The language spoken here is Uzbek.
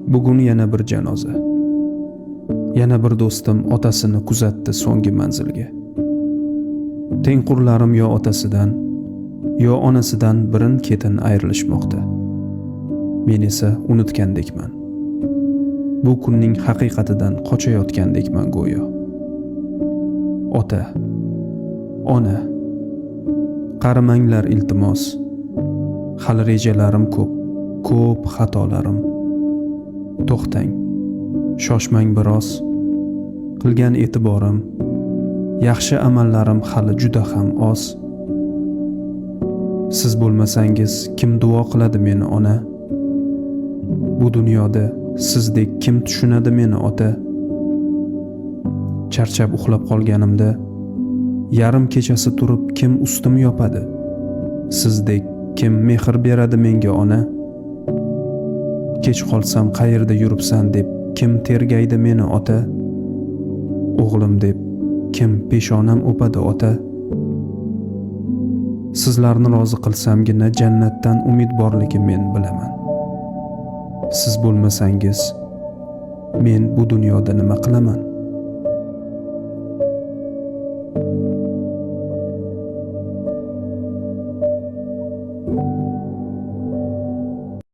Bugun yana bir janoza. Yana bir do'stim otasini kuzatdi so'nggi manzilga. Tengqurlarim yo otasidan, yo onasidan birin-ketin ayrilishmoqda. Men esa unutgandekman. Bu kunning haqiqatidan qochayotgandekman go'yo. Ota, ona, qarimanglar, iltimos. Hali rejalarim ko'p, ko'p xatolarim. To'xtang, shoshmang biroz. Qilgan e'tiborim, yaxshi amallarim hali juda ham oz. Siz bo'lmasangiz, kim duo qiladi meni, ona? Bu dunyoda sizdek kim tushunadi meni, ota? Charchab uxlab qolganimda yarim kechasi turib kim ustim yopadi? Sizdek kim mehr beradi menga, ona? Kech qolsam, qayerda yuribsan deb kim tergaydi meni, ota? O'g'lim deb kim peshonam o'padi, ota? Sizlarni rozi qilsamgina jannatdan umid borligi men bilaman. Siz bo'lmasangiz, men bu dunyoda nima qilaman?